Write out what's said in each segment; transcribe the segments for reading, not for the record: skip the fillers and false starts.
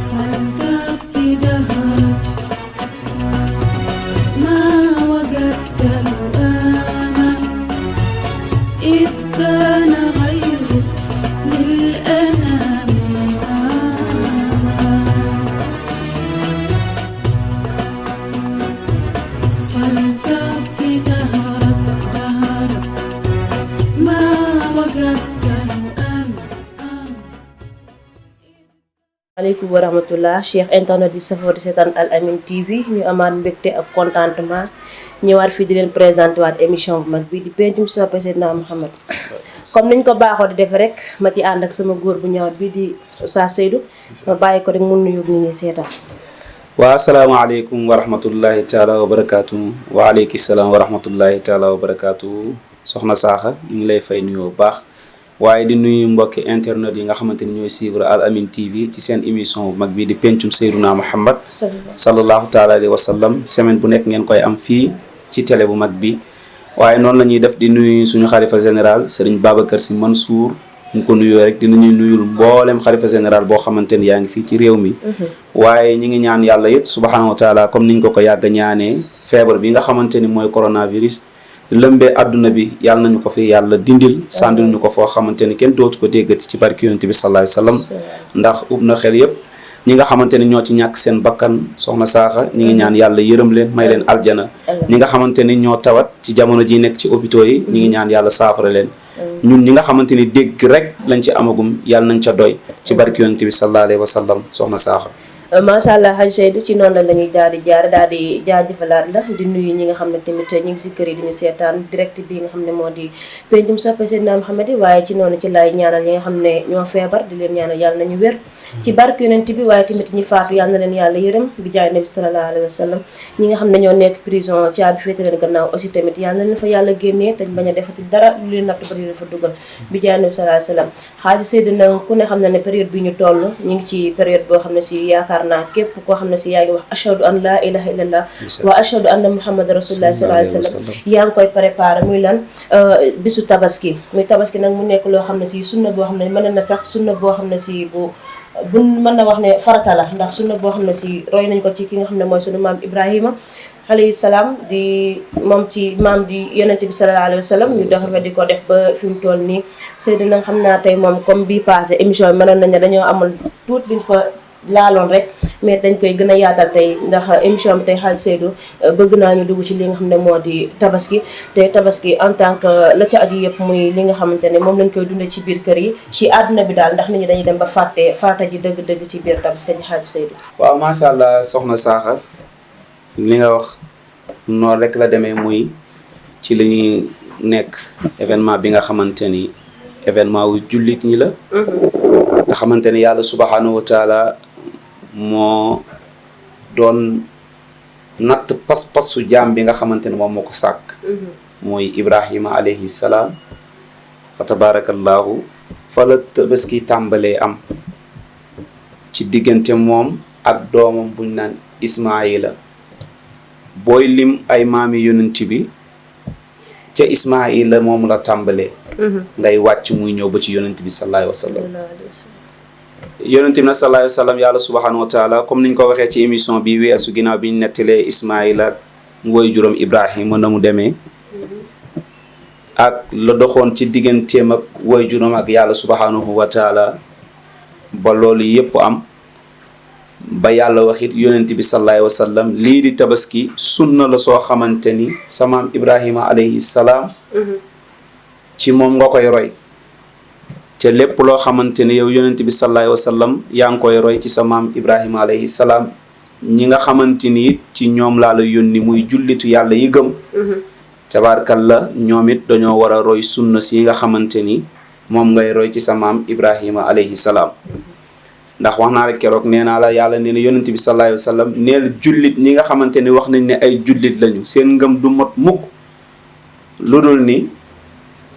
فلتبكي دهرك ما وجدت لؤاما إذ كان غيرك للأنام إماما فلتبكي دهرك ما وجدت لؤاما. aleykum wa rahmatullah cheikh internet di safoo di seetaan Al Amine TV ñu amaat mbégte ak contentement ñëwaat fii di leen présenté waat émission bu mag bi di pencum soppe Seydina Mouhamed comme niñ ko baaxoo di defe rek ma ci ànd ak sama góor bu ñëwaat bi di Oustaz Seydou ma bàyyi ko rek mun nuyu ñi ñuy seetaan. waa asalaamaaleykum wa rahmatullahi taala wa barakaatu wa aleyki salaam wa rahmatullahi taala wa barakaatu soxna Sakha ñu ngi lay fay nuyoo bu baax waaye di nuyu mbokki internet yi nga xamante ni ñooy suivre Al Amine TV ci seen émission bu mag bii di pencum Seydina Mouhamed sallallahu taala alayhi wa sallam semaine bu nekk ngeen koy am fii ci télé bu mag bi waaye noonu la ñuy def di nuyu suñu xalifa général Serigne Babacar Sy Mansour ñu ko nuyoo rek dinañuy nuyul mboolem xalifa général boo xamante ni yaa ngi fii ci réew mi waaye ñi ngi ñaan yàlla it subhanahu wa taala comme niñ ko yàgg ñaanee feebar bi nga xamante ni mooy coronavirus lëmbee adduna bi yàlla nañu ko fi yàlla dindil sàndil ñu ko foo xamante ni kenn dootu ko déggati ci barki yonent bi sallallahu alayhi wasallam ndax ub na xel yëpp ñi nga xamante ni ñoo ci ñàkk seen bakkan soxna Sakha ñi ngi ñaan yàlla yërëm leen may leen aljana ñi nga xamante ni ñoo tawat ci jamono ji nekk ci hôpitaux yi ñi ngi ñaan yàlla saafara leen ñun ñi nga xamante ni dégg rek lañ ci amagum yàlla nañ ca doy ci barki yonent bi sallallahu alayhi wasallam soxna Sakha macha allah Hadj Seydou ci noonu la ñuy daal di jaar daal di jaajëfalaat la di nuyu ñi nga xam ne tamit ñu ngi si kër yi di ñu seetaan direct bi nga xam ne moo di pencum soppe Seydina Mouhamed waaye ci noonu ci lay ñaanal ñi nga xam ne ñoo feebar di leen ñaanal yàlla nañu wér ci barke yonent bi waaye tamit ñi faatu yàlla na leen yàlla yërëm bi jaay nabi sallallahu alayhi wa sallam ñi nga xam ne ñoo nekk prison caabi féete leen gannaaw aussi tamit yàlla na leen fa yàlla génnee dañ bañ a defati dara lu leen natt ba leen fa dugal bi jaay nabi sallallahu alayhi wa sallam Hadj Seydou nag ku ne xam ne ne période bi ñu toll ñu ngi ci période boo xam ne si yaakaar naa képp koo xam ne si yaa ngi wax ashhadu an la ilaha illallah wa ashhadu anna muhammad rasulullah sallallahu alayhi wa sallam yaa ngi koy préparé muy lan bisu tabaski muy tabaski nag mu nekk loo xam ne si sunna boo xam ne mën na sax sunna boo xam ne si bu mën na wax ne farata la ndax sunna boo xam ne si roy nañ ko ci ki nga xam ne mooy sunu maam Ibrahima alayhi salaam di moom ci maam di yonente bi sallallahu alayhi wa sallam ñu doxal di ko def ba fi mu toll nii Seydou nag xam naa tey moom comme bii passé émission bi mënoon nañ ne dañoo amal tuut buñ fa laaloon rek mais dañ koy gën a yaatal tey ndax émission bi tey Hadj Seydou bëgg naa ñu dugg ci li nga xam ne moo di tabaski te tabaski en tant que la ca aju yëpp muy li nga xamante ne moom lañ koy dundee ci biir kër yi ci àdduna bi daal ndax nit ñi dañuy dem ba faata ji dëgg-dëgg ci biir tabaski ji Hadj Seydou. waaw macha allah soxna Sakha li nga wax noonu rek la demee muy ci li ñuy nekk événement bi nga xamante ni événement wu jullit ñi la nga xamante ni yàlla subhanahu wa taala moo doon natt pas-pasu jaam bi nga xamante ne moom moo ko sàkk mooy Ibrahima alayhi salaam fa tabarakallahu fa la tabaski tàmbalee am ci diggante moom ak doomam buñ naan Ismaila booy lim ay maami yonent bi ca Ismaila moom la tàmbalee ngay wàcc muy ñëw ba ci yonent bi sallallahu alayhi wa sallam yonent bi nag sallallahu alayhi wa sallam yàlla subhanahu wa taala comme niñ ko waxee ci émission bi weesu ginnaaw bi ñu nettalee Ismaila woy juróom Ibrahima na mu demee ak la doxoon ci digganteem ak woy juróom ak yàlla subhanahu wa taala ba loolu yépp am ba yàlla waxit yonent bi sallallahu alayhi wa sallam lii di tabaski sunna la soo xamante ni sa maam Ibrahima alayhi salaam ci moom nga koy roy te lépp loo xamante ni yow yonent bi sallallahu alayhi wa sallam yaa ngi koy roy ci sa maam Ibrahima alayhi salaam ñi nga xamante ni it ci ñoom laa la yónni muy jullitu yàlla yi gëm tabaarkalla ñoom it dañoo war a roy sunna si nga xamante ni moom ngay roy ci sa maam Ibrahima alayhi salaam ndax wax naa la keroog nee naa la yàlla nee na yonent bi sallallahu alayhi wa sallam neel jullit ñi nga xamante ni wax nañ ne ay jullit lañu seen ngëm du mot mukk lu dul ni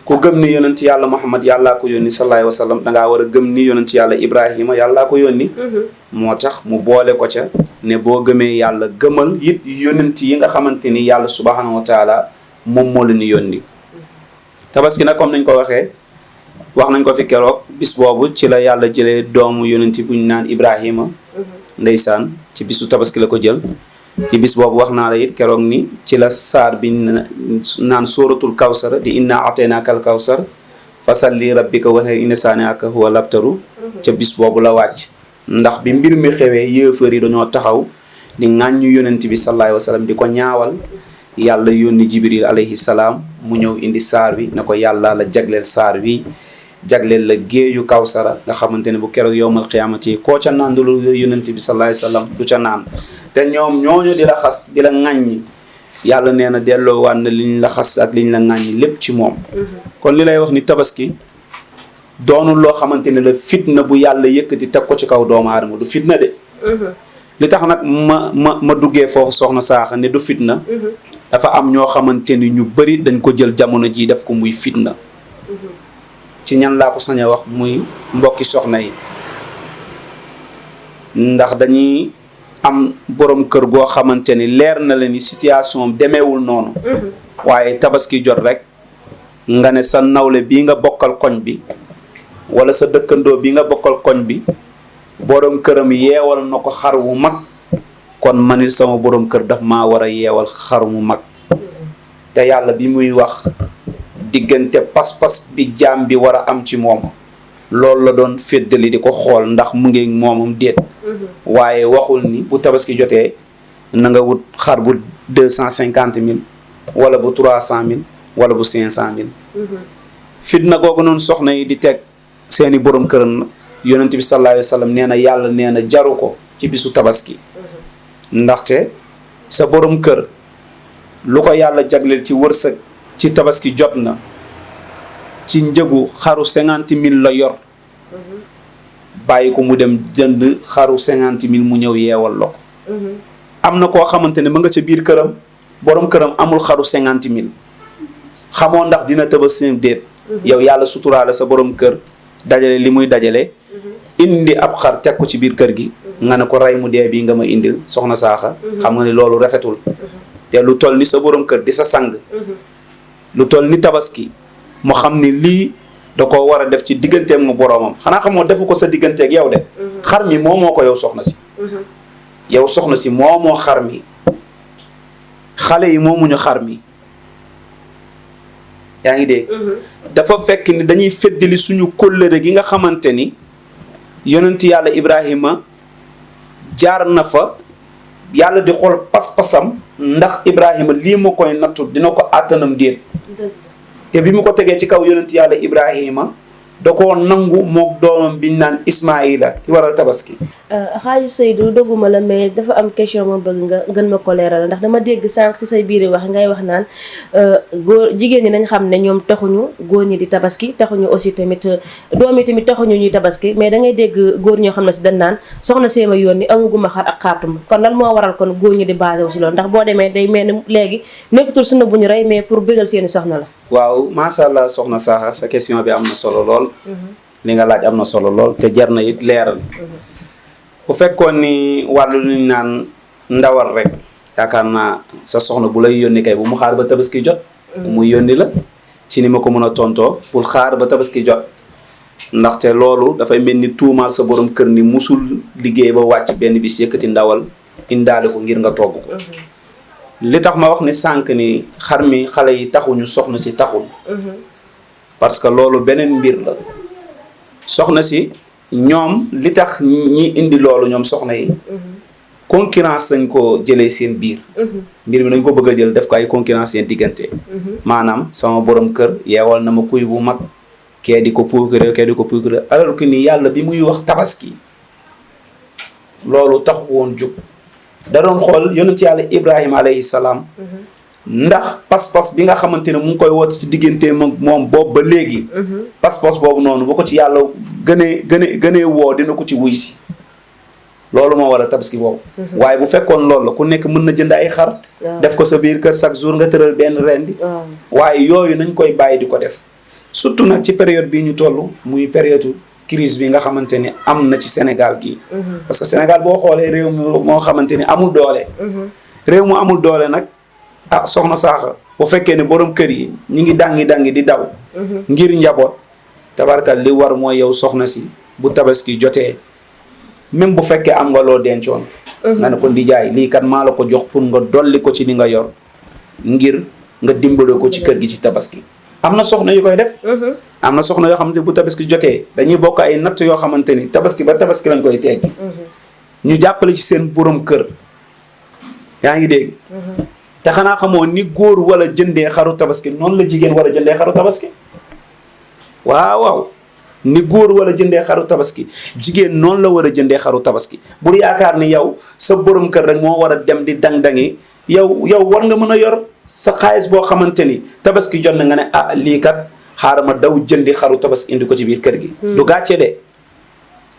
ku gëm ni yonent yàlla Muhammad yàllaa ko yónni sallallahu alayhi wa sallam dangaa war a gëm ni yonent yàlla Ibrahima yàllaa ko yónni moo tax mu boole ko ca ne boo gëmee yàlla gëmal it yonent yi nga xamante ni yàlla subhanahu wa taala moom moo la ni yónni tabaski nag comme nañ ko waxee wax nañ ko fi keroog bis boobu ci la yàlla jëlee doomu yonent bu ñu naan Ibrahima ndeysaan ci bisu tabaski la ko jël ci bis boobu wax naa la it keroog ni ci la saar bi naan sóoratul kawsar di inna ataynaaka al kawsar fasalli rabbika wanhar inna saani'aka huwa labtaru ca bis boobu la wàcc ndax bi mbir mi xewee yéefar yi dañoo taxaw di ŋàññu yonent bi sallallahu alayhi wa sallam di ko ñaawal yàlla yónni jibril alayhi salaam mu ñëw indi saar wi ne ko yàlla la jagleel saar wi jagleel la géeju kawsara nga xamante ne bu keroog yowmal qiyaamati koo ca naan dul yonent bi sallallahu alayhi wa sallam du ca naan te ñoom ñooñu di la xas di la ŋàññi yàlla nee na delloowaat na liñ la xas ak liñ la ŋàññi lépp ci moom kon li lay wax ni tabaski doonul loo xamante ne la fitna bu yàlla yëkkati teg ko ci kaw doomu aadama du fitna de li tax nag ma duggee foofu soxna Saaxa ne du fitna dafa am ñoo xamante ni ñu bari dañ ko jël jamono ji def ko muy fitna ci ñan laa ko sañ a wax muy mbokki soxna yi ndax dañuy am borom kër goo xamante ni leer na la ni situation demeewul noonu waaye tabaski jot rek nga ne sa nawle bii nga bokkal koñ bi wala sa dëkkandoo bii nga bokkal koñ bi borom këram yeewal na ko xar wu mag kon manit sama borom kër daf maa war a yeewal xar mu mag te yàlla bi muy wax diggante pas-pas bi jaam bi war a am ci moom loolu la doon féddali di ko xool ndax mu ngi moomam déet waaye waxul ni bu tabaski jotee na nga wut xar bu 250 000 wala bu 300 000 wala bu 500 000 fitna googu noonu soxna yi di teg seeni borom kër na yonent bi sallallahu alayhi wa sallam nee na yàlla nee na jaru ko ci bisu tabaski ndaxte sa borom kër lu ko yàlla jagleel ci wërsëg ci tabaski jot na ci njëgu xaru 50 000 la yor bàyyi ko mu dem jënd xaru 50 000 mu ñëw yeewal la ko am na koo xamante ne ma nga ca biir këram borom këram amul xaru 50 000 xamoo ndax dina tabaski déet yow yàlla suturaale sa borom kër dajale li muy dajale indi ab xar teg ko ci biir kër gi nga ne ko rey mu dee bii nga ma indil soxna Saaxa xam nga ni loolu rafetul te lu toll ni sa borom kër di sa sang lu toll ni tabaski mu xam ni lii da ko war a def ci digganteem mu boroomam xanaa xamoo defu ko sa digganteeg yow de xar mi moo ko yow soxna si yow soxna si moo xar mi xale yi moomuñu xar mi yaa ngi dégg dafa fekk ni dañuy feddali suñu kóllëre gi nga xamante ni yonent yàlla Ibrahima jaar na fa yàlla di xool pas-pasam ndax Ibrahima lii ma koy nattu dina ko àttanam déet te bi mu ko tegee ci kaw yonent yàlla Ibrahima da koo nangu mook doomam biñ naan Ismaïla ki waral tabaski. Xaaji Seydou dogguma la mais dafa am question ma bëgg nga gën ma ko leeral ndax dama dégg sànq ci say biir wax ngay wax naan góor jigéen ñi nañ xam ne ñoom taxuñu góor ñi di tabaski taxuñu aussi tamit doom yi tamit taxuñu ñuy tabaski mais da ngay dégg góor ñoo xam ne si dañ naan soxna seema yoon ni amuguma xar ak xaatuma kon lan moo waral kon góor ñi di basé wu si loolu ndax boo demee day mel ni léegi nekkatul sunna bu ñu rey mais pour bégal seeni soxna la. waaw macha allah soxna Saaxa sa question bi am na solo lool. li nga laaj am na solo lool te jar na it leeral. bu fekkoon ni wàllu lu ñu naan ndawal rek yaakaar naa sa soxna bu lay yónni kay bu mu xaar ba tabaski jot. muy yónni la ci ni ma ko mën a tontoo pour xaar ba tabaski jot. ndaxte loolu dafay mel ni tuumaal sa borom kër ni musul liggéey ba wàcc benn bis yëkkati ndawal indaale ko ngir nga togg ko. li tax ma wax ni sànq ni xar mi xale yi taxuñu soxna si taxul. parce que loolu beneen mbir la soxna si ñoom li tax ñi indi loolu ñoom soxna yi. concurrence lañ ko jëlee seen biir. mbir mi dañ ko bëgg a jël def ko ay concurrence seen diggante. maanaam sama borom kër yeewal na ma kuy bu mag kee di ko puukare kee di ko puukare alors que ni yàlla bi muy wax tabaski loolu tax woon jug. da doon xool yonent yàlla Ibrahima alayhi salaam. ndax pas-pas bi nga xamante ne mu ngi koy woote ci diggante moom boobu ba léegi. pas-pas boobu noonu bu ko ci yàlla gënee woo dina ko ci wuy si. loolu moo war a tabaski boobu. waaye bu fekkoon loolu la ku nekk mën na jënd ay xar. def ko sa biir kër chaque jour nga tëral benn rendi. waaye yooyu nañ koy bàyyi di ko def. surtout nag ci période bii ñu toll muy période crise bi nga xamante ni am na ci Sénégal gii. parce que Sénégal boo xoolee réew mi moo xamante ni amul doole. réew mu amul doole nag ah soxna Saaxa bu fekkee ne borom kër yi ñi ngi dangi di daw. ngir njaboot tabarkal li war mooy yow soxna si bu tabaski jotee même bu fekkee am nga loo dencoon nga ne ko ndijaay lii kat maa la ko jox pour nga dolli ko ci li nga yor ngir nga dimbale ko ci kër gi ci tabaski. am na soxna yu koy def am na soxna yoo xamante ni bu tabaski jotee dañuy bokk ay natt yoo xamante ni tabaski ba tabaski lañ koy teggi ñu jàppale ci seen borom kër yaa ngi dégg te xanaa xamoo ni góor wala jëndee xaru tabaski noonu la jigéen war a jëndee xaru tabaski waaw ni góor wala jëndee xaru tabaski jigéen noonu la war a jëndee xaru tabaski bul yaakaar ni yow sa borom kër rek moo war a dem di dang-dangi yow war nga mën a yor sa xaalis boo xamante ni tabaski jot na nga ne ah lii kat xaaral ma daw jëndi xaru tabaski indi ko ci biir kër gi du gàcce de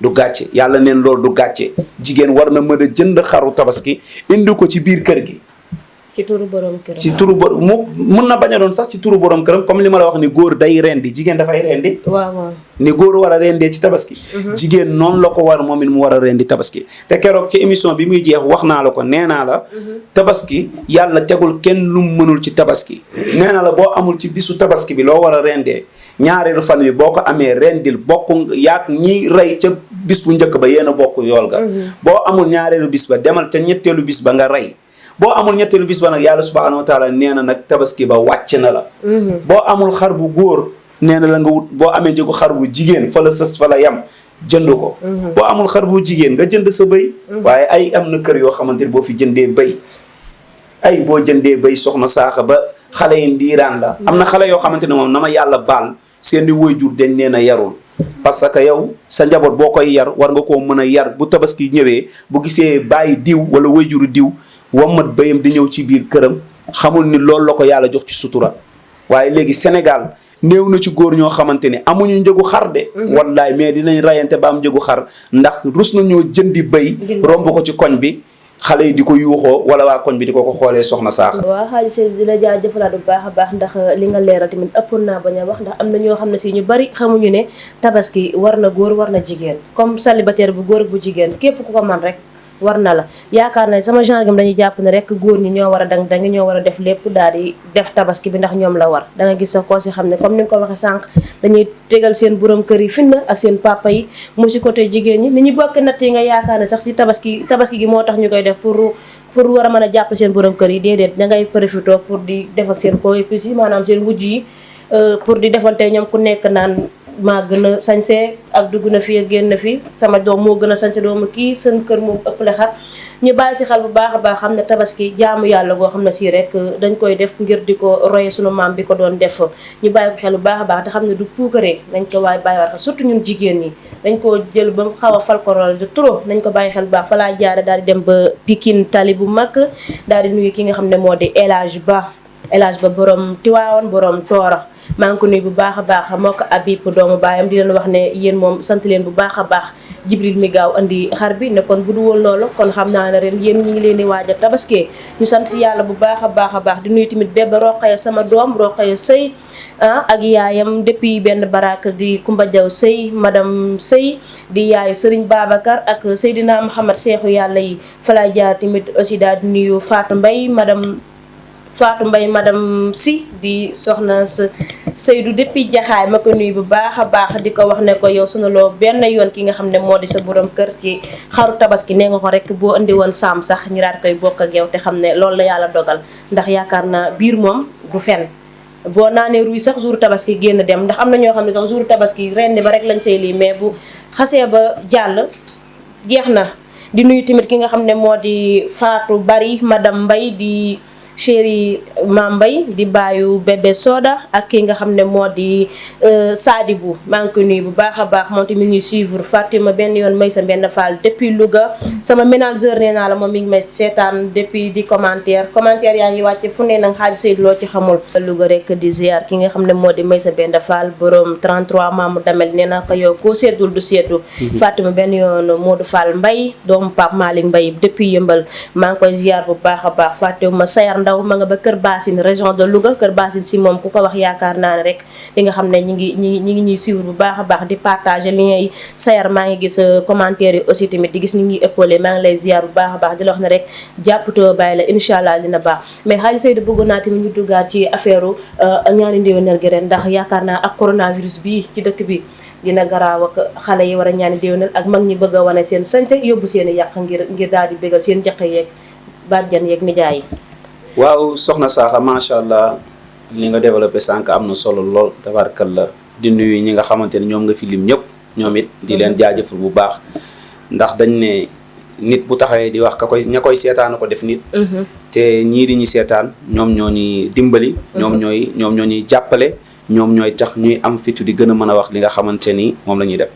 du gàcce yàlla neen loolu du gàcce jigéen war na mën a jënd xaru tabaski indi ko ci biir kër gi ci turu borom këram ci turu borom mu mën na bañ a doon sax ci turu borom këram comme li ma la wax ni góor day rendi jigéen dafay rendi waaw ni góor war a rendee ci tabaski jigéen noonu la ko war moom it mu war a rendi tabaski te keroog ci émission bi muy jeex wax naa la ko nee naa la tabaski yàlla tegul kenn lu mu mënul ci tabaski nee na la boo amul ci bisu tabaski bi loo war a rendee ñaareelu fan bi boo ko amee rendil bokk yaag ñi rey ca bis bu njëkk ba yéen a bokk yool ga boo amul ñaareelu bis ba demal ca ñetteelu bis ba nga rey boo amul ñetteelu bis ba nag yàlla subhanahu wa taala nee na nag tabaski ba wàcc na la boo amul xar bu góor nee na la nga wut boo amee njëgu xar bu jigéen fa la sës fa la yam jënd ko boo amul xar bu jigéen nga jënd sa bëy waaye ay am na kër yoo xamante ni boo fi jëndee bëy ay boo jëndee bëy soxna saaxa ba xale yi ndiiraan la am na xale yoo xamante ne moom na ma yàlla baal seeni waajur dañ leen a yarul parce que yow sa njaboot boo koy yar war nga koo mën a yar bu tabaski ñëwee bu gisee bàyyi diw wala waajuru diw wammat bayam di ñëw ci biir këram xamul ni loolu la ko yàlla jox ci sutura waaye léegi Sénégal néew na ci góor ñoo xamante ni amuñu njëgu xar de wallaay mais dinañ rayante ba am njëgu xar ndax rus nañoo jëndi bëy romb ko ci koñ bi xale yi di ko yuuxoo wala waa koñ bi di ko xoolee soxna saax waaw xaalis di la jaajëfalaat bu baax a baax ndax li nga leeral tamit ëppoon naa bañ a wax ndax am na ñoo xam ne si ñu bari xamuñu ne tabaski war na góor war na jigéen comme célibataire bu góor bu jigéen képp ku ko man rek war na la yaakaar na sama genre gam dañuy jàpp ne rek góor ñi ñoo war a dang-dangi ñoo war a def lépp daal di def tabaski bi ndax ñoom la war da nga gis sa koo si xam ne comme ni nga ko waxee sànq dañuy tegal seen borom kër yi finna ak seen papa yi mu si côté jigéen ñi ni ñu bokk natt yi nga yaakaar ne sax si tabaski gi moo tax ñu koy def pour war a mën a jàpp seen borom kër yi déedéet da ngay profité pour di def ak seen coépouse yi maanaam seen wujj yi pour di defante ñoom ku nekk naan maa gën a sañse ak dugg na fi ak génn na fi sama doom moo gën a sañse doomu kii seen kër moom ëpp la xar ñu bàyyi si xel bu baax a baax xam ne tabaski jaamu yàlla goo xam ne si rek dañ koy def ngir di ko roye sunu maam bi ko doon def ñu bàyyi ko xel bu baax a baax te xam ne du puukaree nañ ko waaye bàyyi xel surtout ñun jigéen ñi dañ koo jël ba xaw a falkorol de trop nañ ko bàyyi xel bu baax fa laa jaare daal di dem ba Pikine tali bu mag daal di nuyu ki nga xam ne moo di El Hadj Ba borom Tiwaawan borom Toora maa ngi ko nuyu bu baax a baax moo ko Habib doomu baayam di leen wax ne yéen moom sant leen bu baax a baax Jibril mi gaaw andi xar bi ne kon bu du woon loolu kon xam naa ne ren yéen ñi ngi leen di waaj a tabaski ñu sant si yàlla bu baax a baax di nuyu tamit bébé Roqaya sama doom Roqaya Sëy ak yaayam depuis benn baraak di Kumba Jaw Sëy madame Sëy di yaayu Sëriñ Babacar ak Seydina Mouhamad Seexu yàlla yi fa laa jaar tamit aussi daal di nuyu Fatou Mbaye madame si di soxna sa Seydou depuis Jaxaay ma ko nuyu bu baax a baax di ko wax ne ko yow sunaloo benn yoon ki nga xam ne moo di sa borom kër ci xaru tabaski nee nga ko rek boo indi woon saam sax ñu daal koy bokk ak yow te xam ne loolu la yàlla dogal ndax yaakaar naa biir moom du fen boo naanee ruy sax jour tabaski génn dem ndax am na ñoo xam ne sax jour tabaski rendi ba rek lañ say lii mais bu xasee ba jàll jeex na di nuyu tamit ki nga xam ne moo di Fatou Bari madame Mbaye di chéri Mam Mbaye di bàyyu bébé Soda ak ki nga xam ne moo di Sadibou maa ngi koy nuyu bu baax a baax moom tamit mi ngi suivre Fatima benn yoon may sa benn Fall depuis Louga sama ménageur nee naa la moom mi ngi may seetaan depuis di commentaire yaa ngi wàcce fu ne nag xaalis Seydou loo ci xamul Louga rek di ziar ki nga xam ne moo di may sa benn Fall borom 33 Mamadou Damel nee na ko yow koo seddul du seddu Fatima benn yoon Modou Fall Mbaye doomu Pape Malick Mbaye depuis Yëmbal maa ngi koy ziar bu baax a baax Fatima Sayar Ndaw ma nga ba Kër Bassine région de Louga Kër Bassine si moom ku ko wax yaakaar naa ne rek li nga xam ne ñi ngi ñuy suivre bu baax a baax di partager lien yi Sayar maa ngi gis commentaire yi aussi tamit di gis ni ñuy épaulé maa ngi lay ziar bu baax a baax di la wax ne rek jàppatoo bàyyi la incha allah dina baax mais Hadji Seydou bëggoon naa tamit ñu duggaat ci affaire ñaani ndéwénal gi ren ndax yaakaar naa ak coronavirus bii ci dëkk bi dina garaaw ak xale yi war a ñaani ndéwénal ak mag ñi bëgg a wane seen sañte yóbbu seen i yàq ngir daal di bégal seen njëkk yeeg bàjjan yeeg nijaay yi. waaw soxna Sakha macha allah li nga développé sànq am na solo lool tabaarkalla di nuyu ñi nga xamante ne ñoom nga fi lim ñëpp ñoom it di leen jaajëfal bu baax ndax dañ ne nit bu taxawee di wax ña koy seetaan ko def nit. te ñii di ñu seetaan ñoom ñoo ñuy dimbali. ñoom ñoo ñuy jàppale. ñoom ñooy tax ñuy am fitu di gën a mën a wax li nga xamante ni moom la ñuy def.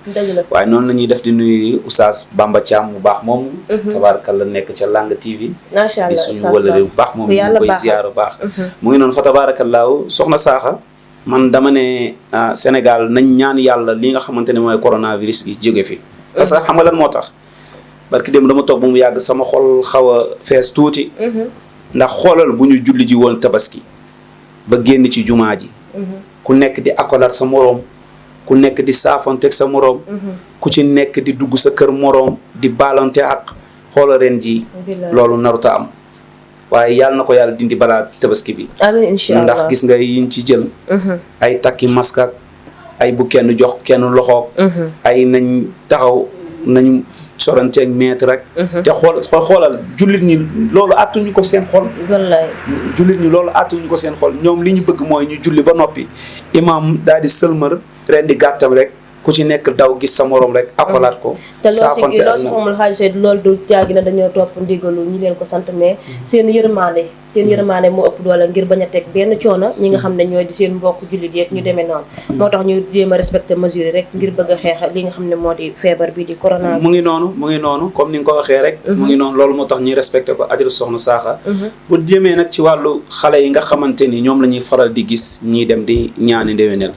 waaye noonu la ñuy def di nuyu Oustaz Bamba Thiam bu baax moom. tabaarkalla nekk ca Lang TV. macha allah di suñu wëllëre bu baax moom ñu koy ziar bu baax. mu ngi noonu fa tabaarakallaahu soxna Sakha man dama ne Sénégal nañ ñaan yàlla li nga xamante ne mooy coronavirus gi jóge fi. parce que xam nga lan moo tax. barki dem dama toog ba mu yàgg sama xol xaw a fees tuuti. ndax xoolal bu ñu julli ji woon tabaski ba génn ci jumaa ji. ku nekk di akolaat sa moroom ku nekk di saafonteeg sa moroom. ku ci nekk di dugg sa kër moroom di baalante ak xoola ren ji loolu naruta am waaye yàlla na ko yàlla dindi balaa tabaski bi. amiin incha allah ndax gis nga yiñ ci jël. ay takki masque ak ay bu kenn jox kenn loxoog. ay nañ taxaw nañ soranteeg mètre rek. te xoolal jullit ñi loolu àttuñu ko seen xol. wallaay jullit ñi loolu àttuñu ko seen xol ñoom li ñu bëgg mooy ñu julli ba noppi imaam daal di sëlmër ren di gàttam rek ku ci nekk daw gis sa morom rek akolaat ko. te loo si xamul Hadji Seydou loolu du jaagi na dañoo topp ndigalu ñi leen ko sant mais seen yërmaande moo ëpp doole ngir bañ a teg benn coono ñi nga xam ne ñooy di seen mbokk jullit yeeg ñu demee noonu. moo tax ñu jéem a respecté mesures yi rek ngir bëgg a xeex li nga xam ne moo di feebar bi di corona. mu ngi noonu comme ni nga ko waxee rek. mu ngi noonu loolu moo tax ñuy respecté ko ajal soxna Sakha. bu jëmee nag ci wàllu xale yi nga xamante ni ñoom la ñuy faral di gis ñiy dem di ñaani ndéwénal.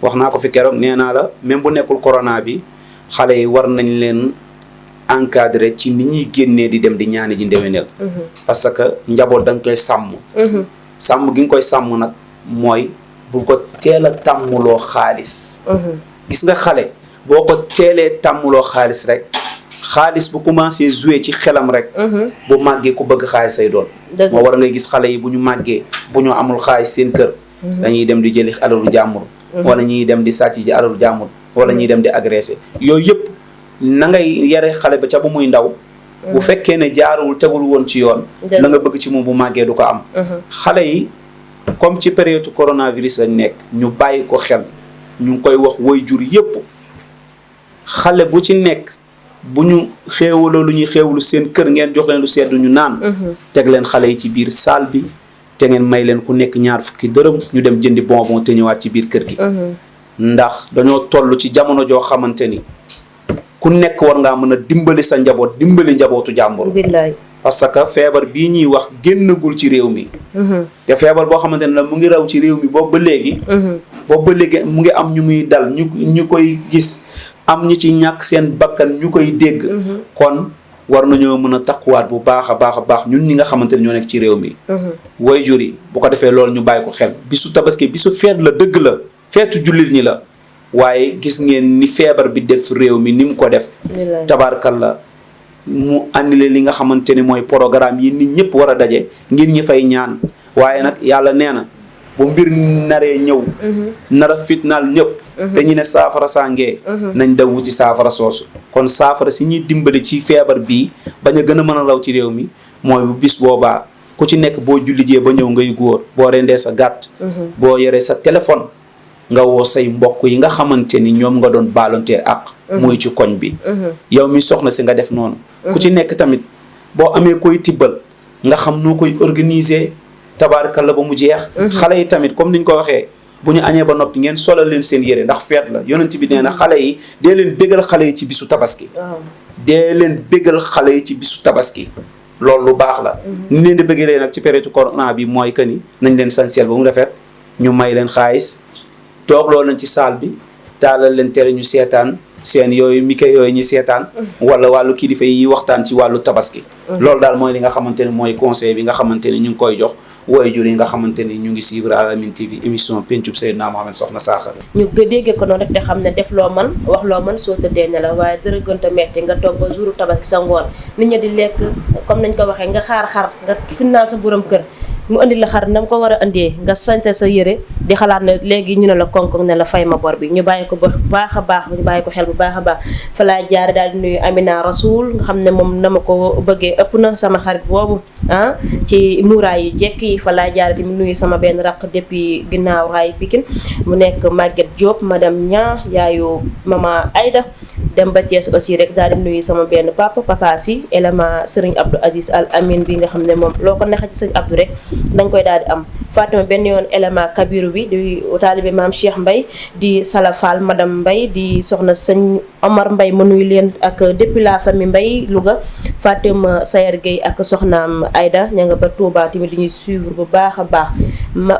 wax naa ko fi keroog nee naa la même bu nekkul corona bi xale yi war nañ leen encadré ci ni ñuy génnee di dem di ñaani ji ndéwénal. parce que njaboot da nga koy sàmm. sàmm gi nga koy sàmm nag mooy bu ko teel a tàmmuloo xaalis. gis nga xale boo ko teelee tàmmuloo xaalis rek xaalis bu commencé jouer ci xelam rek. bu màggee ku bëgg xaalis say doon. moo war ngay gis xale yi bu ñu màggee bu ñu amul xaalis seen kër. dañuy dem di jëli alalu jàmbur. wala ñuy dem di sàcc ji alalu jàmbur. wala ñuy dem di agressé yooyu yëpp na ngay yare xale ba ca bu muy ndaw. bu fekkee ne jaarul tegul woon ci yoon. la nga bëgg ci moom bu màggee du ko am. xale yi comme ci période coronavirus lañ nekk ñu bàyyi ko xel ñu ngi koy wax waajur yëpp xale bu ci nekk bu ñu xéewaloo lu ñuy xéewalu seen kër ngeen jox leen lu sedd ñu naan. teg leen xale yi ci biir salle bi te ngeen may leen ku nekk ñaar fukki dërëm ñu dem jëndi bonbon te ñëwaat ci biir kër gi. ndax dañoo toll ci jamono joo xamante ni ku nekk war ngaa mën a dimbali sa njaboot dimbali njabootu jàmbur. parce que feebar bii ñuy wax génnagul ci réew mi. te feebar boo xamante ne la mu ngi raw ci réew mi boobu ba léegi. boobu ba léegi mu ngi am ñu muy dal ñu koy gis am ñu ci ñàkk seen bakkan ñu koy dégg. kon war nañoo mën a takkuwaat bu baax a baax ñun ñi nga xamante ne ñoo nekk ci réew mi. waajur yi bu ko defee loolu ñu bàyyi ko xel bisu tabaski bisu feet la dëgg la. feetu jullit ñi la waaye gis ngeen ni feebar bi def réew mi ni mu ko def tabaarkalla mu andile li nga xamante ni mooy programme yi nit ñëpp war a daje ngir ñi fay ñaan waaye nag yàlla nee na bu mbir naree ñëw nara fitnaal ñëpp te ñu ne saafara sàngee nañ daw wuti saafara soosu kon saafara si ñuy dimbali ci feebar bii bañ a gën a mën a law ci réew mi mooy bu bis boobaa ku ci nekk boo jullijee ba ñëw ngay góor boo rendee sa gàtt boo yoree sa téléphone nga woo say mbokk yi nga xamante ni ñoom nga doon baalonte ak muy ci koñ bi yow mi soxna si nga def noonu ku ci nekk tamit boo amee koy tibbal nga xam noo koy organiser tabaarkalla ba mu jeex xale yi tamit comme niñ ko waxee bu ñu añee ba noppi ngeen solal leen seen yére ndax feet la yonent bi nee na xale yi dee leen bégal xale yi ci bisu tabaski dee leen bégal xale yi ci bisu tabaski loolu lu baax la ni leen di bëggalee nag ci période corona bi mooy que ni nañ leen sanseel ba mu rafet ñu may leen xaalis toog loolu nañ ci salle bi taalal leen tere ñu seetaan seen yooyu mike yooyu ñi seetaan wala wàllu kilifa yi waxtaan ci wàllu tabaski loolu daal mooy li nga xamante ne mooy conseil bi nga xamante ne ñu ngi koy jox waajur yi nga xamante ni ñu ngi suivre Al Amine TV émission pencum Seydina Mohamed Soxna Sakho ñu déggee ko noonu rek te xam ne def loo man wax loo man soo tëddee ne la waaye dara gënta metti nga toog ba jouru tabaski sa ngoon nit ñi di lekk comme nañ ko waxee nga xaar xar nga finnaal sa borom kër mu indi la xar na mu ko war a indee nga sañse sa yére di xalaat ne léegi ñu ne la koŋ-koŋ ne la fay ma bor bi ñu bàyyi ko ba baax a baax ñu bàyyi ko xel bu baax a baax fa laa jaare daal di nuyu Amina Rasoul nga xam ne moom na ma ko bëggee ëpp na sama xarit boobu ci muuraay yu jekk yi fa laa jaare tamit nuyu sama benn raq depuis ginnaaw raay Pikine mu nekk Maguette Diop madame Nia yaayu mama Aïda dem ba Thiès aussi rek daal di nuyu sama benn papa si élément Serigne Abdou Aziz Al Amin bi nga xam ne moom loo ko neexee ci Serigne Abdou rek dañ koy daal di am Fatima benn yoon élément Kabiru bi di taalibe maam Cheikh Mbaye di Salafal madame Mbaye di soxna sëñ Omar Mbaye ma nuyu leen ak depuis la famille Mbaye Louga Fatima Sayer Gueye ak soxnaam Aïda ña nga ba Touba tamit di ñuy suivre bu baax a baax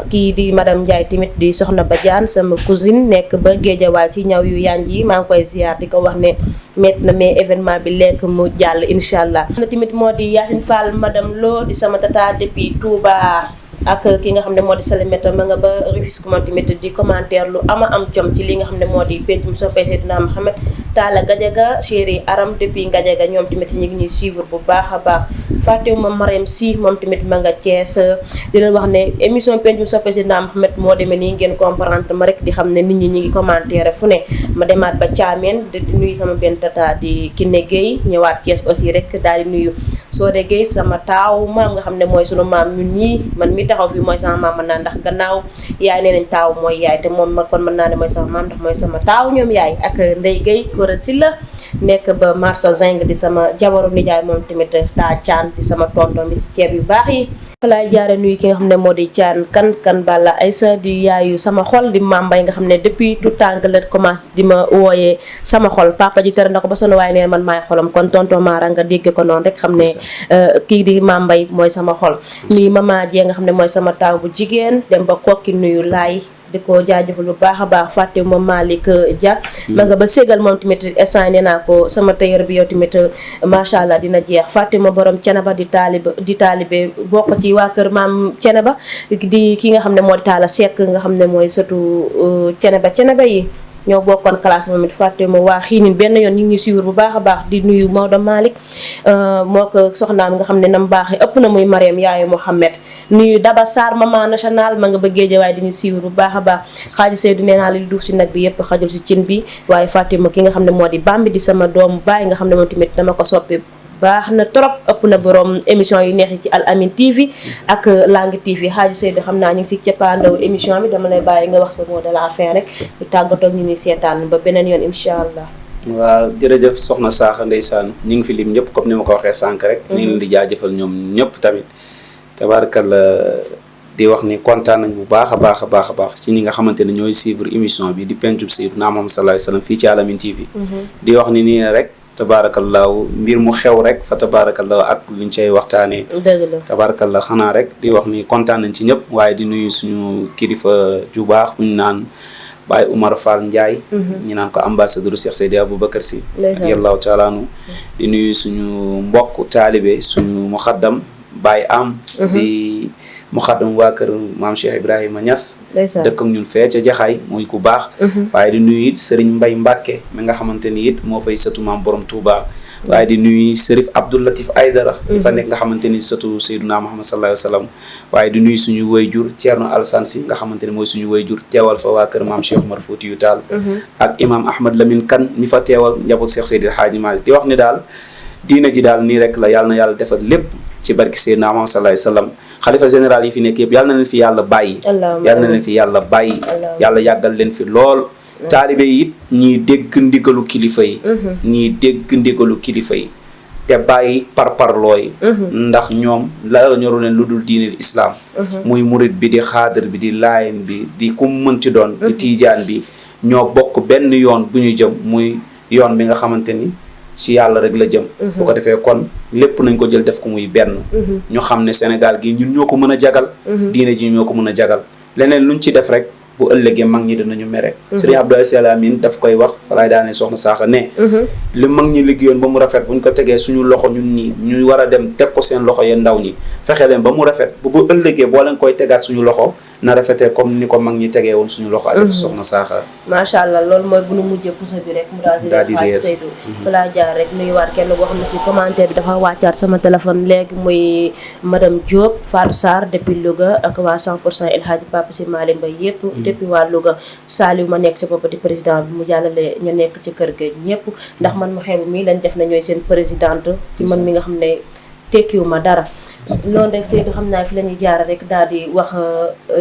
kii di madame Ndiaye tamit di soxna Badiane sama cousine nekk ba Géejawaay ci ñaw yu yanj yi maa ngi koy ziar di ko wax ne met na mais événement bi lekk mu jàll incha allah. na tamit moo di Yacine Fall madame Lo di sama tata depuis Touba ak ki nga xam ne moo di Salimata ma nga ba Rufisque moom tamit di commentaire lu ama am jom ci li nga xam ne moo di pencum soppee Seydina Mohamed Talla Gadiaga chéri Aram depuis Gadiaga ñoom tamit ñu ngi ñuy suivre bu baax a baax Fatima Mariam Si moom tamit ma nga Thiès di leen wax ne émission pencum soppee Seydina Mohamed moo demee nii ngeen comprendre ma rek di xam ne nit ñi ñu ngi commentaire fu ne ma demaat ba Thiamène di nuyu sama benn tata di Kiné Gueye ñëwaat Thiès aussi rek daal di nuyu Sodé Gueye sama taaw maam nga xam ne mooy sunu maam ñun ñii man mi taxaw fii mooy sama maam mën naa ndax gannaaw yaay nee nañ taaw mooy yaay te moom kon mën naa ne mooy sama maam ndax mooy sama taaw ñoom yaay ak Ndey Gueye Kora Silla nekk ba Marsa Zeng di sama jabaru nijaay moom tamit taa caan di sama tonton bi si ceeb yu baax yi laay jaare nuyu ki nga xam ne moo di caan kan Balla Aïssa di yaayu sama xol di maam Mbay nga xam ne depuis tout temps que la commencé di ma wooyee sama xol papa ji tere na ko ba sonn waaye neen man maay xolam kon tonton Mara nga dégg ko noonu rek xam ne kii di maam Mbay mooy sama xol nuyu mama jee nga xam ne mooy sama taaw bu jigéen dem ba kokki nuyu laay di ko jaajëfal bu baax a baax fàtte ma Malick Dia ma nga ba ségal moom tamit instant nee naa ko sama tailleur bi yow tamit macha allah dina jeex fàtte ma borom Ceneba di taalibe bokk ci waa kër maam Ceneba di ki nga xam ne moo di Talla Seck nga xam ne mooy sëtu Ceneba yi ñoo bokkoon classe moom it fàtte ma waa xiinin benn yoon ñu ngi ñuy suivre bu baax a baax di nuyu Maodo Malick moo ko soxnaam nga xam ne nam baaxee ëpp na muy Mariam yaayu Mohamed nuyu Daba Sarr maman national ma nga ba Géejawaay di ñu suivre bu baax a baax xaaji Seydou nee naa li duuf si nag bi yëpp xajul si cin bi waaye fàtte ma ki nga xam ne moo di Bambi di sama doomu baay nga xam ne moom tamit dama ko soppi baax na trop ëpp na borom émission yu neex yi ci Al Amine TV ak Langue TV xaaji Seydou xam naa ñu ngi si cappaandaw émission bi dama lay bàyyi nga wax sa mot de la fin rek ñu tàggatoo ñu ni seetaan ba beneen yoon incha allah. waaw jërëjëf soxna Sakho ndeysaan ñu ngi fi lim ñëpp comme ni ma ko waxee sànq rek. ñu ngi leen di jaajëfal ñoom ñëpp tamit tabaarkalla di wax ni kontaan nañ bu baax a baax ci ñi nga xamante ne ñooy suivre émission bi di pencum Seydina Muhammad sallallahu alayhi wasallam fii ci Al Amine TV. di wax ni nii rek. tabaarakallaahu mbir mu xew rek fa tabaarakallaahu ak liñ cay waxtaanee. dëgg la tabaarakallaahu xanaa rek di wax ni kontaan nañ ci ñëpp waaye di nuyu suñu kilifa ju baax bu ñu naan Baye Oumar Fall Ndiaye. ñu naan ko ambassadeur Cheikh Seydi Aboubacar Sy. radiyallaahu taala anhu di nuyu suñu mbokk taalibe suñu muxaddam Baye Am. di muxaddam waa kër maam Cheikh Ibrahima Niass. dëkk ak ñun fee ca Jaxaay muy ku baax. waaye di nuyu it Serigne Mbaye Mbacke mi nga xamante ni it moo fay sëtu maam borom Touba. waaye di nuyu Serif Abdou Latif Aydara. di fa nekk nga xamante ni sëtu Seydina Muhammad sallallahu alayhi wa sallam. waaye di nuyu suñu wayjur Thierno Alassane Sy nga xamante ni mooy suñu wayjur teewal fa waa kër maam Cheikh Omar Foutiyou Tall. ak imam Ahmad Lamine Kane mi fa teewal njaboot Cheikh Seydi Hadji Malick di wax ni daal diina ji daal nii rek la yàlla na yàlla defal lépp ci barki Seydina Muhammad sallallahu alayhi wa sallam xalifa général yi fi nekk yëpp yàlla na leen fi yàlla bàyyi. yàlla na leen fi yàlla bàyyi. yàlla yàggal leen fi lool. taalibe yi it ñii dégg ndigalu kilifa yi. ñii dégg ndigalu kilifa yi. te bàyyi parparlooy. ndax ñoom la ñoru leen lu dul diinil islam. muy murit bi di xaadir bi di laayen bi di ku mënti doon. di tiijaan bi ñoo bokk benn yoon bu ñu jëm muy yoon bi nga xamante ni. ci yàlla rek la jëm. bu ko defee kon lépp nañ ko jël def ko muy benn. ñu xam ne Sénégal gi ñun ñoo ko mën a jagal. diine ji ñoo ko mën a jagal leneen luñ ci def rek bu ëllëgee mag ñi dinañu mere. Serigne Abdou Aziz Al Amine daf koy wax walaay daane soxna Sakho ne. li mag ñi liggéeyoon ba mu rafet buñ ko tegee suñu loxo ñun ñii ñu war a dem teg ko seen loxo yeen ndaw ñi fexe leen ba mu rafet bu ëllëgee boo leen koy tegaat suñu loxo na rafetee comme ni ko mag ñi tegee woon suñu loxo. ak soxna Sakho. macha allah loolu mooy bu nu mujjee puso bi rek mu daal di réer Seydou. balaa jaar rek nuyuwaat kenn boo xam ne si commentaire bi dafa wàccaat sama téléphone léegi muy madame Diop Fatou Sarr depuis Louga ak waa 100% El Hadji Papa Si Malick Mbaye yëpp. depuis waa Louga Saliou ma nekk ci bopp di président bi mu jàllale ña nekk ci kër ga ñëpp ndax man ma xeebu mi lañ def na ñooy seen présidente ci man mi nga xam ne tekkiwu ma dara. loolu rek Seydou xam naa fi la ñuy jaara rek daal di wax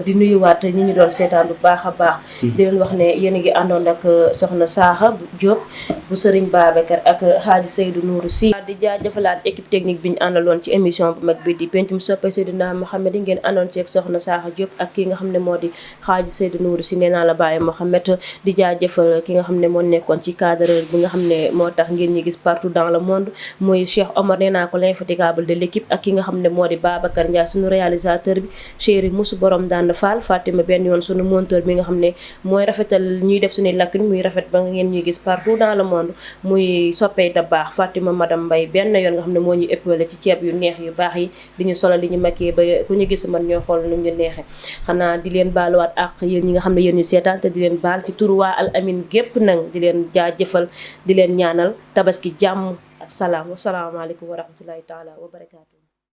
di nuyuwaat ñi ñu doon seetaan bu baax a baax. di leen wax ne yéen a ngi àndoon ak soxna Sakho Diop bu Serigne Babacar ak Hadji Seydou Nourou Sy. di jaajëfalaat équipe technique bi ñu àndaloon ci émission bu mag bi di pencum soppe Seydina Mouhamed yi ngeen àndoon ci ak soxna Sakho Diop ak ki nga xam ne moo di Hadji Seydou Nourou Sy nee naa la bàyyi Mouhamed di jaajëfal ki nga xam ne moo nekkoon ci cadreur bi nga xam ne moo tax ngeen ñi gis partout dans le monde muy Cheikh Omar nee naa ko l'infatigable de l'équipe ak ki nga xam ne moo di Babacar Ndiaye sunu réalisateur bi chéri musu borom daan Fall Fatima benn yoon sunu monteur bi nga xam ne mooy rafetal ñuy def suñuy lakk muy rafet ba ngeen ñuy gis partout dans le monde muy soppee da baax Fatima madame Mbaye benn yoon nga xam ne moo ñuy épaulé ci ceeb yu neex yu baax yi di ñu solo li ñu makkee ba ku ñu gis man ñoo xool nu ñu neexee xanaa di leen baaluwaat ak yéen ñi nga xam ne yéen ñu seetaan te di leen baal ci turu waa Al Amine gépp nag di leen jaajëfal di leen ñaanal tabaski jàmm ak salaam wasalaamaaleykum wa rahmatullahi taala wa barakaatu.